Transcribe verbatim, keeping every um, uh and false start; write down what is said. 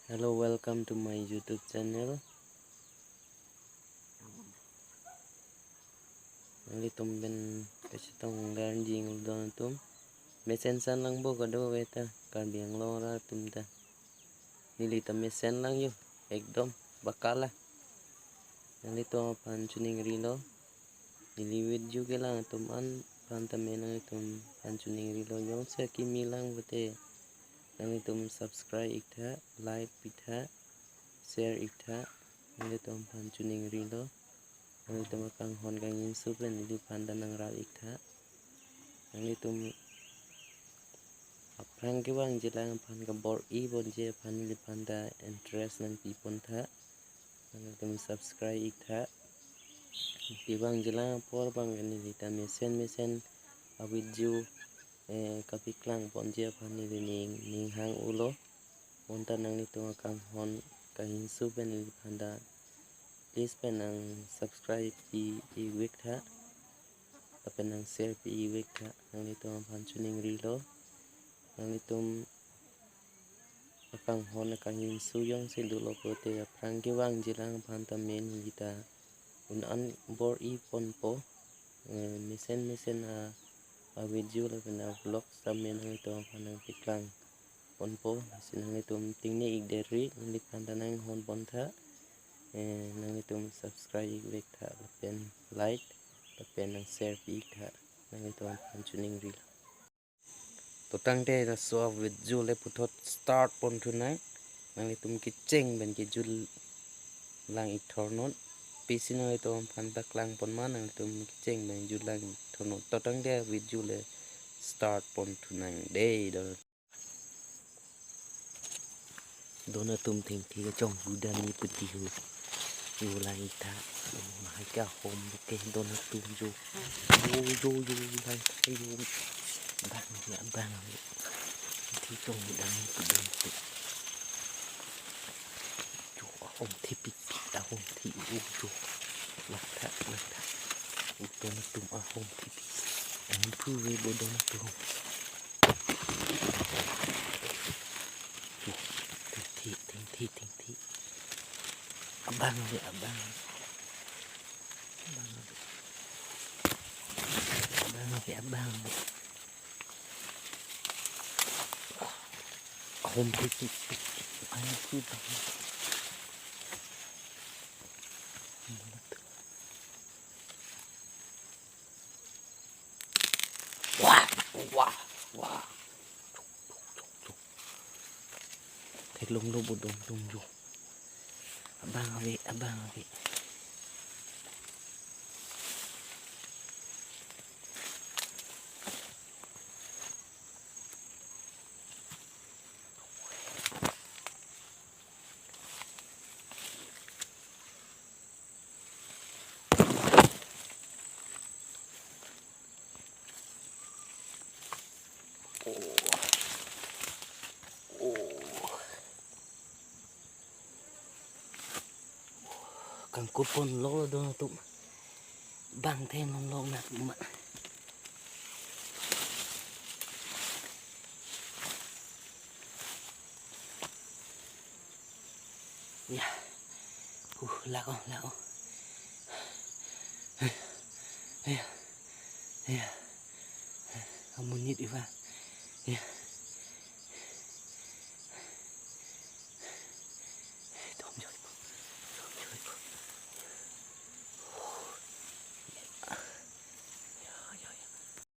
Hello, welcome to my YouTube channel. Nanglitum pen kachetong garjing don atum. Mesen san lang bo kado veta Karbi Anglong arat atum ta. Neli ta mesen lang yo, ekdom bakala. Nanglitum aphan choningrilo. Neli video kelang atum an aphan tame nanglitum aphan choningrilo. Jongsi akimi lang pute nanglitum subscribe ik tha, like pi tha, share ik tha. Nanglitum aphan choningrilo. Nanglitum akanghon kangjinso pen neliphan ta nangrat ik tha. Nanglitum aphrang kevangji lang aphan kabor-i ponji aphan neliphan ta interest nangpi pon tha. Nanglitum subscribe ik tha. Kevangji lang apor abang neli ta mesen mesen a-video, eh, kapaklang ponji aphan neli ning, ning hang-ulo. Bonta nanglitum akanghon kangjinso pen neliphan ta please pen nang subscribe pi ik vek tha. Lapen nang share pi ik vek tha. Nanglitum aphan choningrilo. Nanglitum akanghon kangjinso jongsi dolo pute aphrang kevangji lang aphan tame neli ta un-an bor-i ponpo. Eh, mesen mesen a, a-video lapen a-vlogs tame nanglitum aphan nangpaklang ponpo. Si nanglitum tingne ik deri, neliphan ta nanghon pon tha. Eh, nanglitum subscribe ik vek tha lapen like lapen nang share pi ik tha. Nanglitum aphan choningrilo. To tangte laso a-video le puthot start pon thu nang. Nanglitum kecheng pen kejut lang ik thornon. Pisi nanglitum aphan paklang pon ma, nanglitum kecheng pen jut lang ik thornon. To tangte video le start pon thu nang dei don. Don atum thengthe kachonghu dam ni puti hu. Yo lang ik tha. Oh, lahai ke ahom ke don atum jo. Yo, yo, yo, lang ik tha yo. Bang ya, bang ya. Thengthe chonghu dam ni puti hu. Jo, ahom thepikpik, ahom the, oh, jo. Lang tha, lang tha. Oh, don atum ahom thepik. Ahom phu ve bo don atum. Thengthe, thengthe, thengthe. Abang ave, abang ave. Abang ave. Abang ave, abang ave. Ahom thepik. Ahom thepik. Wah, wah, wah. Theklong lo bo don atum jo. Abang ave, abang ave. Oh. Oh. Kangkur pon lo don atum. Bang the non lo nak ma. Ya. Huh, lak-o, lak-o. Ya. Ya. Ya. Amonit iva. Ya.